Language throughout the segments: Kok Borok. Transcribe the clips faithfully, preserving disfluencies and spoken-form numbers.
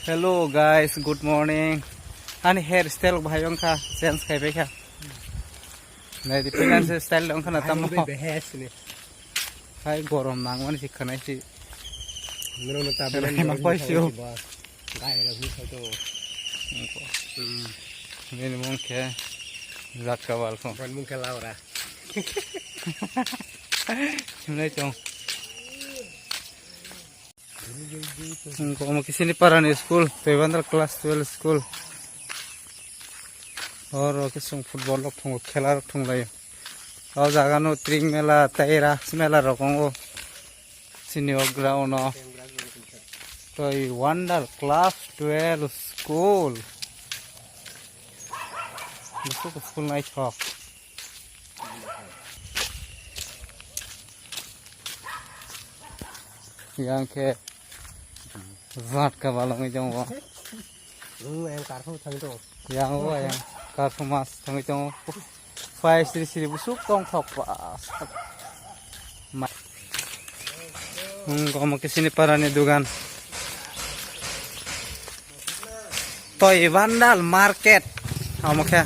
Hello guys, good morning. Ani hair style bhai wngkha, change khai bai kha. Nai di freelance style wngkha na tamo. Bai behest ni. Hai gorom nang mani si khanai si. Nang no ta. Rai ma pai si o. Gai ra hu sai to. Nini mung khe Jat Kabal ko. Ban mung khe Laura. Nai tong. Omo khe chini parani school, Toibandal class twelve school. Oro khe chwng football rok thungo, khela rok thunglaio. O jaga no tring mela tei ras mela rok wngo. Chini o ground o. Toibandal class twelve school. Bwswk school naithok. Yang khe Jat Kabal wngwi tongo. Nung yang karphang thang tongo. Yang o yang karphang mas thangwi tongo. Phai siri siri bwswk tongthok ba. Ma-, hmm, omo khe chini parani dugan. Toibandal market. Omo khe.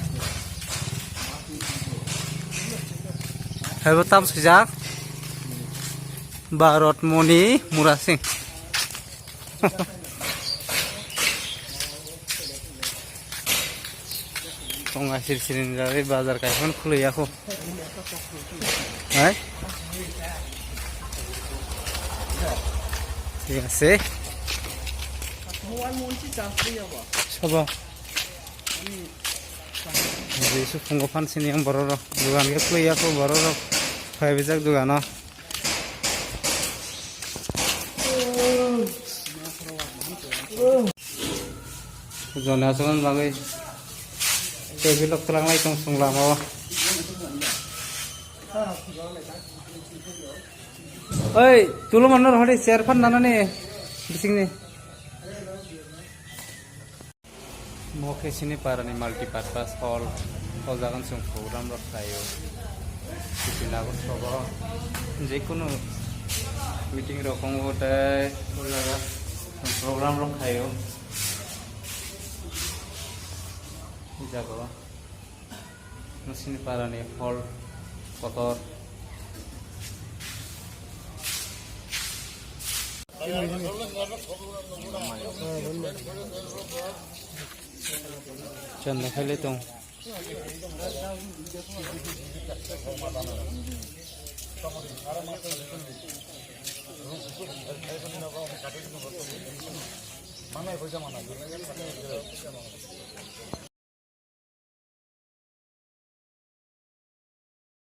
Haibo tam swijak. Bharat Moni Murasing. Tong asir sirin jagwi bazar kaisa phano khului ya kho. Hai? Thik ase. Sabo. Jesu phungo phan sini ang borok rok. Dugan khe khului ya kho borok rok. Phai bijak dugan o. Joni aswknani bagwi tei vlog twlanglai tong chwng lama o. Oi, tulo manno rohor di chair phan nanani bisingni. Mo khe chini parani multipurpose hall, o jaga chwng program rok khlaio. Siti Nagor sobo, jekunu meeting rok wngo tei o jaga chwng program rok khlaio. O jaga o. Nusini parani hall kotor. Chanda khaile tong. Manai